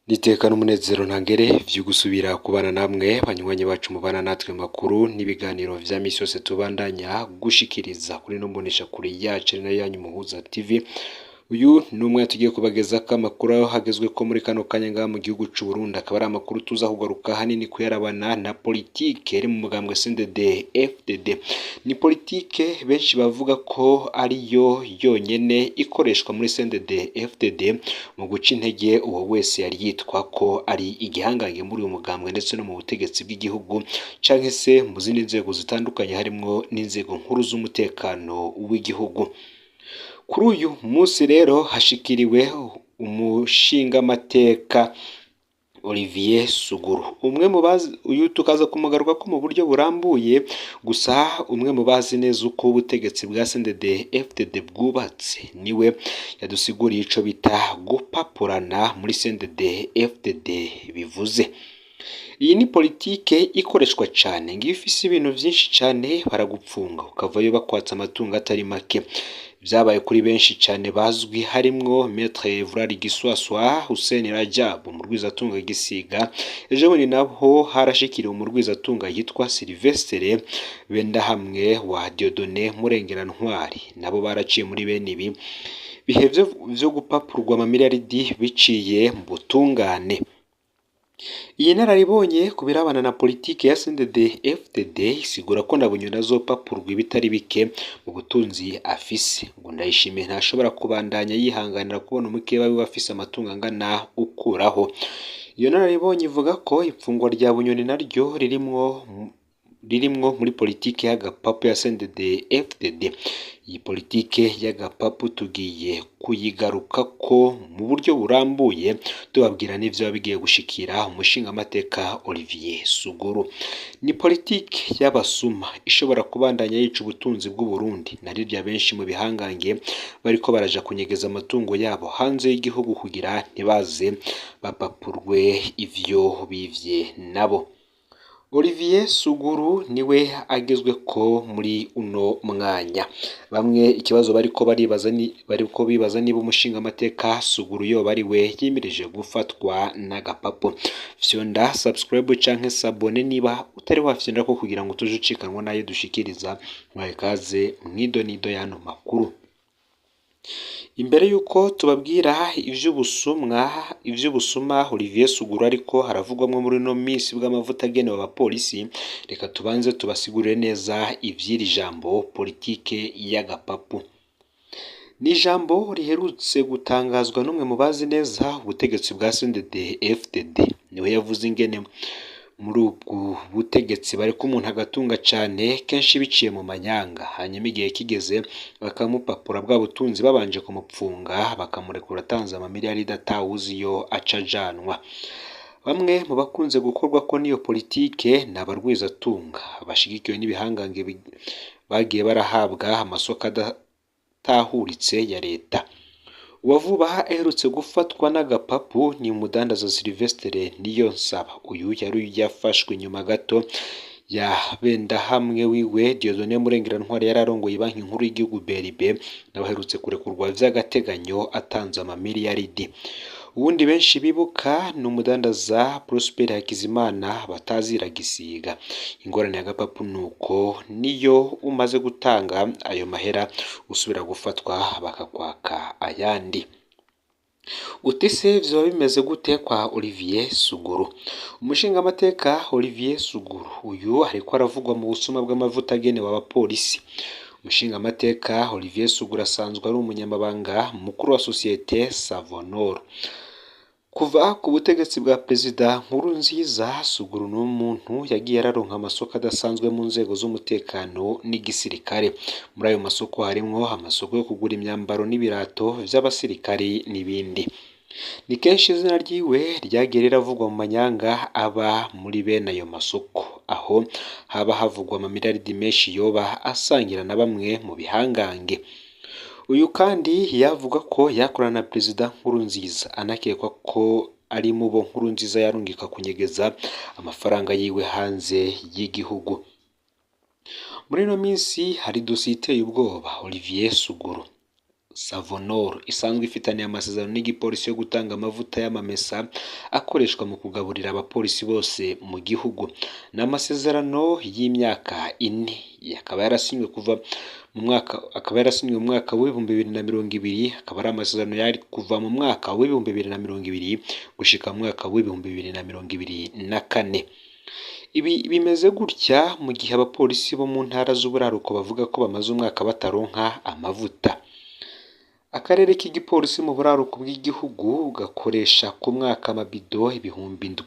N'iteka n'umunezero ntangere vyo gusubira kubana namwe banywanyi bacu mubana natwe makuru n'ibiganiro vya misi yose tubandanya gushikiriza kuri no mboneshakure yacu ari nayo yanyu Muhuza TV. Uyu ni umwe tugiye kubagezako amakuru aho hagezweko muri kano kanya ngaha mu gihugu c'u Burundi, akaba ari amakuru tuza kugaruka hanini kuyarabana na politike iri mu mugambwe CNDD FDD. Ni politike benshi bavuga ko ariyo yonyene ikoreshwa muri CNDD FDD mu guca intege uwo wese yari yitwa ko ari igihangange muri uyu mugambwe ndetse no mu butegetsi bw'igihugu canke se mu zindi nzego zitandukanye harimwo n'inzego nkuru z'umutekano w'igihugu. Kuri uyu munsi rero hashikiriwe umushingamateka Olivier Suguru, umwe mu bazi uyu tukaza kumugarukako mu buryo burambuye, gusa umwe mu bazi neza uko ubutegetsi bwa CNDD FDD bwubatse niwe yadusiguriye ico bita gupapurana muri CNDD FDD bivuze. Iyi ni politike ikoreshwa cane, ngiyo ufise ibintu vyinshi cane baragupfunga ukavayo bakwatsa amatungo atari make. Vyabaye kuri benshi cane bazwi harimwo Maître Evrard Giswaswa, Hussein Rajab umurwizatunga Gisiga, ejo bundi naho harashikiriwe umurwizatunga yitwa Sylvestre Bendahamwe wa Dieudonné Murengerantwari, nabo baraciye muri bene ibi bihe vyo gupapurwa amamiliyaridi biciye mu butungane. Iyi nararibonye ku birabana na politike ya CNDD FDD isigura ko na Bunyoni azopapurwa ibitari bike mu butunzi afise, ngo Ndayishimiye ntashobora kubandanya yihanganira kubona umukeba wiwe afise amatungo angana ukuraho. Iyo nararibonye ivuga ko ifungwa rya Bunyoni naryo ririmwo muri politike y'agapapu ya CNDD FDD. Iyi politike y'agapapu tugiye kuyigarukako mu buryo burambuye tubabwira n'ivyo bigiye gushikira umushingamateka Olivier Suguru. Ni politike y'abasuma ishobora kubandanya yica ubutunzi bw'u Burundi, na rirya benshi mu bihangange bariko baraja kunyegeza amatungo yabo hanze y'igihugu kugira ntibaze bapapurwe ivyo bivye nabo. Olivier Suguru niwe agezweko muri uno mwanya. Bamwe ikibazo bariko baribaza ni bariko bibaza niba umushingamateka Suguru yoba ari we yimirije gufatwa n'agapapu. Fyonda subscribe canke s'abonner niba utari wafyondako kugira ngo tuje ucikanwa n'ayo dushikiriza. Mwaye kaze mw'idonido y'ano makuru. Imbere yuko tubabwira ivy'ubusuma Olivier Suguru ariko haravugwamwo muri ino minsi bw'amavuta agenewe abapolisi, reka tubanze tubasigurire neza ivy'iri jambo politike y'agapapu. Ni ijambo riherutse gutangazwa n'umwe mu bazi neza ubutegetsi bwa CNDD FDD, niwe yavuze ingene muri ubwo butegetsi bareka umuntu agatunga cane kenshi biciye mu manyanga, hanyuma igihe kigeze bakamupapura bwa butunzi babanje kumupfunga bakamurekura atanze amamiliyaridi atawuzi iyo aca ajanwa. Bamwe mu bakunze gukorwako n'iyo politike ni abarwizatunga bashigikiwe n'ibihangange bagiye barahabwa amasoko adatahuritse ya leta. Uwa vuba aherutse gufatwa n'agapapu ni umudandaza Sylvestre Niyonsaba. Uyu yari yafashwe nyuma gato ya Bendahamwe wiwe Dieudonné Murengerantwari yari arongoye banki nkuru y'igihugu BRB, nawe aherutse kurekurwa vy'agateganyo atanze amamiliyaridi. Uwundi benshi bibuka ni umudandaza Prosper Hakizimana batazira Gisiga. Ingorane y'agapapu nuko niyo umaze gutanga ayo mahera usubira gufatwa bakakwaka ayandi. Uti se vyoba bimeze gute kwa Olivier Suguru? Umushingamateka Olivier Suguru uyu ariko aravugwa mu busuma bw'amavuta agenewe abapolisi. Umushingamateka Olivier Suguru asanzwe ari umunyamabanga mukuru wa sosiyete Savonor. Kuva ku butegetsi bwa Perezida Nkurunziza, Suguru ni umuntu yagiye araronka amasoko adasanzwe mu nzego z'umutekano n'igisirikare. Muri ayo masoko harimwo amasoko yo kugura imyambaro n'ibirato vy'abasirikare n'ibindi. Ni kenshi izina ryiwe ryagiye riravugwa mu manyanga aba muri bene ayo masoko, aho haba havugwa amamiliyaridi menshi yoba asangira na bamwe mu bihangange. Uyu kandi yavuga ko yakorana na Perezida Nkurunziza, anakekwa ko ari mu bo Nkurunziza yarungika kunyegeza amafaranga yiwe hanze y'igihugu. Muri ino minsi hari dosiye iteye ubwoba Olivier Suguru. Savonor isanzwe ifitaniye amasezerano n'igipolisi yo gutanga amavuta y'amamesa akoreshwa mu kugaburira abapolisi bose mu gihugu. Ni amasezerano y'imyaka 4, akaba yarasinywe kuva mu mwaka akaba yarasinywe mu mwaka w'2020, akaba ari amasezerano yari kuva mu mwaka w'2020 gushika mu mwaka w'2024. Ibi bimeze gutya mu gihe abapolisi bo mu ntara z'uburaruko bavuga ko bamaze umwaka bataronka amavuta. Akarere k'igipolisi mu buraruko bw'igihugu gakoresha ku mwaka amabido 7,000.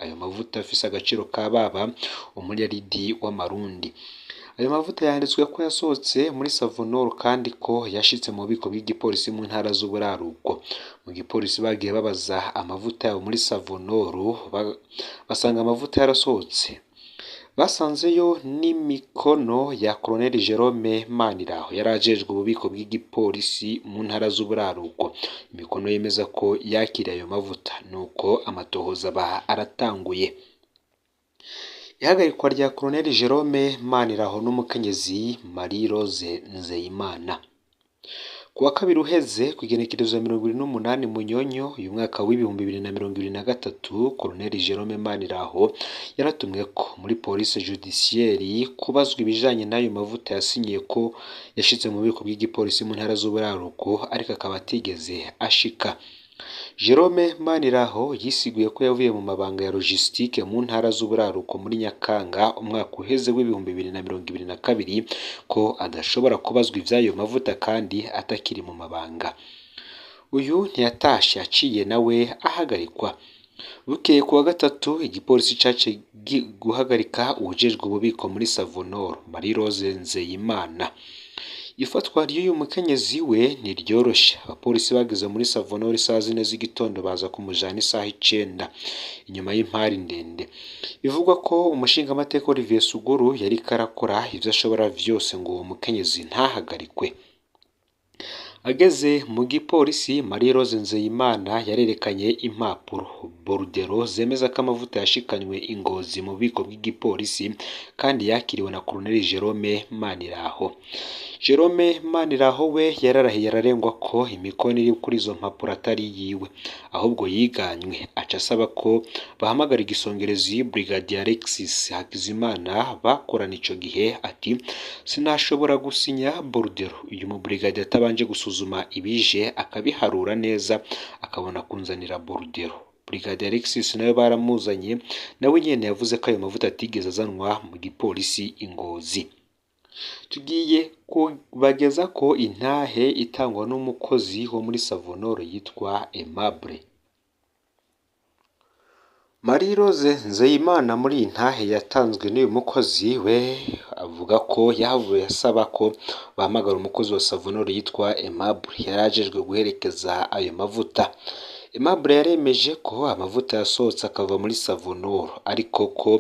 Ayo mavuta afise agaciro ka baba umuriyaridi w'amarundi. Ayo mavuta yanditswe ko yasohotse muri Savonor kandi ko yashitse mu bubiko bw'igipolisi mu ntara z'uburaruko. Mu gipolisi bagiye babaza amavuta yabo muri Savonor, basanga amavuta yarasohotse. Basanzeyo n'imikono ya Colonel Jerome Maniraho yari ajejwe ububiko bw'igipolisi mu ntara z'uburaruko. Imikono yemeza ko yakiriye ayo mavuta, nuko amatohoza aba aratanguye. Ihagarikwa rya Colonel Jerome Maniraho n'umukenyezi Marie Rose Nzeyimana. Ku wa kabiri uheze kw'igenekerezo 28 Munyonyo uyu mwaka w'2023, Colonel Jerome Maniraho yaratumwe ko muri police judiciaire kubazwa ibijanye n'ayo mavuta yasinyiye ko yashitse mu bubiko bw'igipolisi mu ntara z'uburaruko, ariko akaba atigeze ashika. Jerome Maniraho yisiguye ko yavuye mu mabanga ya logistique mu ntara z'uburaruko muri Nyakanga umwaka uheze w'2022, ko adashobora kubazwa ivy'ayo mavuta kandi atakiri mu mabanga. Uyu ntiyatashe yaciye nawe ahagarikwa. Bukeye ku wa gatatu igipolisi caciye guhagarika uwujejwe ububiko muri Savonor, Marie Rose Nzeyimana. Ifatwa ry'uyu mukenyezi we ntiryoroshe. Abapolisi bageze muri Savonor isaha 4 z'igitondo baza kumujana isaha 9 inyuma y'impari ndende. Bivugwa ko umushingamateka Olivier Suguru yariko arakora ivyo ashobora vyose ngo uwo mukenyezi ntahagarikwe. Ageze mu gipolisi, Marie Rose Nzeyimana yarerekanye impapuro borudero zemeza ko amavuta yashikanywe i Ngozi mu bubiko bw'igipolisi kandi yakiriwe na Colonel Jerome Maniraho. Jerome Maniraho we yararahiye ararengwa ko imikono iri kuri izo mpapuro atari yiwe, ahubwo yiganywe, aca asaba ko bahamagara igisongerezi Brigadier Alexis Hakizimana bakorana ico gihe, ati sinashobora gusinya borudero uyu mu brigadier atabanje gusuzuma ibije akabiharura neza akabona kunzanira borudero. Brigadier Alexis nawe baramuzanye, nawe nyene yavuze ko ayo mavuta atigeze azanwa mu gipolisi i Ngozi. Tugiye kubageza ko intahe itangwa n'umukozi wo muri Savonor yitwa Aimable. Marie Rose Nzeyimana muri iyi ntahe yatanzwe n'uyu mukozi we avuga ko yahavuye asaba ko bahamagara umukozi wa Savonor yitwa Aimable yari ajejwe guherekeza ayo mavuta. Aimable yaremeje ko amavuta yasohotse akava muri Savonor ariko ko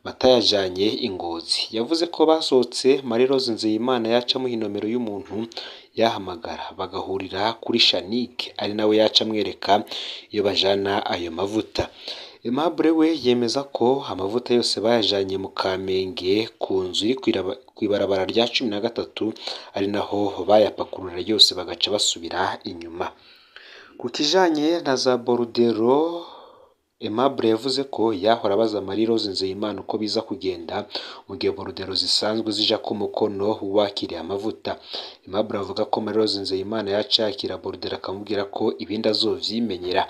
batayajanye i Ngozi. Yavuze ko basohotse Marie Rose Nzeyimana yaca amuha inomero y'umuntu yahamagara bagahurira kuri Shanike ari nawe yaca amwereka iyo bajana ayo mavuta. Aimable we yemeza ko amavuta yose bayajanye mu Kamenge ku nzu iri kw'ibarabara rya 13 ari naho bayapakurura yose bagaca basubira inyuma. Ku kijanye na za borudero, Aimable yavuze ko yahora abaza Marie Rose Nzeyimana uko biza kugenda mu gihe borudero zisanzwe zija ku mukono w'uwakiriye amavuta. Aimable avuga ko Marie Rose Nzeyimana yaca yakira borudero akamubwira ko ibindi azovyimenyera.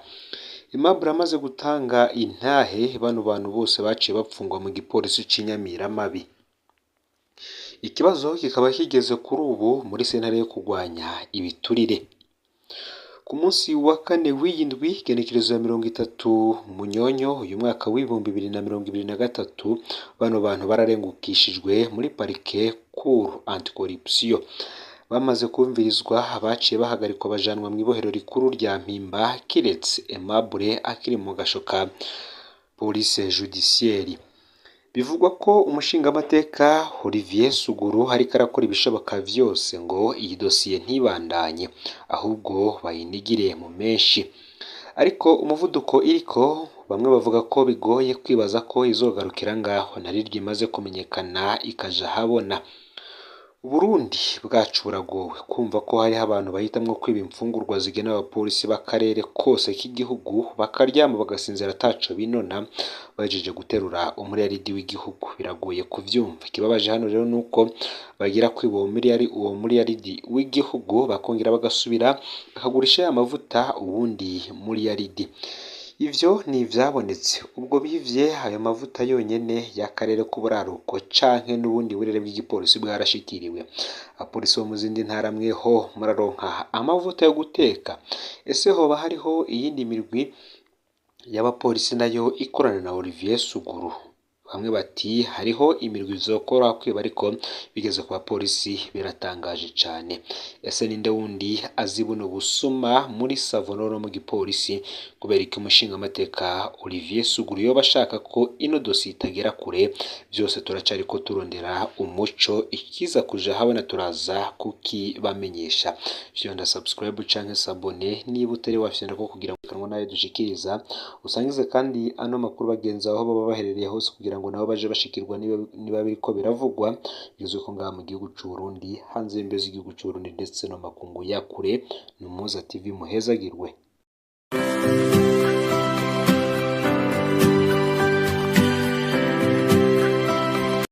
Aimable amaze gutanga intahe, bano bantu bose baciye bapfungwa mu gipolisi c'Inyamiramabi. Ikibazo kikaba kigeze kuri ubu muri sentare yo kurwanya ibiturire. Ku munsi wa kane w'iyi ndwi, igenekerezo ya 30 Munyonyo uyu mwaka w'2023, bano bantu bararengukishijwe muri parike cour anticorruption. Bamaze kumvirizwa baciye bahagarikwa bajanwa mw'ibohero rikuru rya Mpimba kiretse Aimable akiri mu gasho ka police judiciaire. Bivugwa ko umushingamateka Olivier Suguru ariko arakora ibishoboka vyose ngo iyi dosiye ntibandanye, ahubwo bayinigire mu menshi. Ariko umuvuduko iriko bamwe bavuga ko bigoye kwibaza ko izogarukira ngaho nariryo imaze kumenyekana ikaja ahabona. Uburundi bwacu buragowe kumva ko hariho abantu bahitamwo kwiba imfungurwa zigenewe abapolisi b'akarere kose k'igihugu, bakaryama bagasinzira ataco binona, bahejeje guterura umuriyaridi w'igihugu. Biragoye kuvyumva. Ikibabaje hano rero nuko bagira kwiba uwo muriyaridi w'igihugu, bakongera bagasubira bakagurisha ya mavuta uwundi muriyaridi. Ivyo ni ivyabonetse ubwo bivye ayo mavuta yonyene y'akarere k'uburaruko canke n'ubundi burere bw'igipolisi bwarashikiriwe. Abapolisi bo mu zindi ntara mweho muraronka amavuta yo guteka? Ese hoba hariho iyindi mirwi y'abapolisi nayo ikorana na Olivier Suguru? Bamwe bati hariho imirwi vyokora kwiba, ariko bigeze ku bapolisi biratangaje cane. Ese ninde wundi azi buno busuma muri Savonoro no mu gipolisi? Kubera iki umushingamateka Olivier Suguru yoba ashaka ko ino dosiye itagera kure? Vyose turacariko turondera umuco, ikiza kuja habona turaza kukibamenyesha. Fyonda subscribe canke s'abonner niba utari wafyonda ko kugira ngo kanwa nayo dushikiriza, usangize kandi ano makuru bagenzi aho baba baherereye hose kugira ngo nabo baje bashikirwa niba biriko biravugwa bigezwe ko ngaha mu gihugu c'u Burundi, hanze y'imbibe z'igihugu c'u Burundi ndetse no makungu ya kure. Ni Umuhuza TV, muhezagirwe.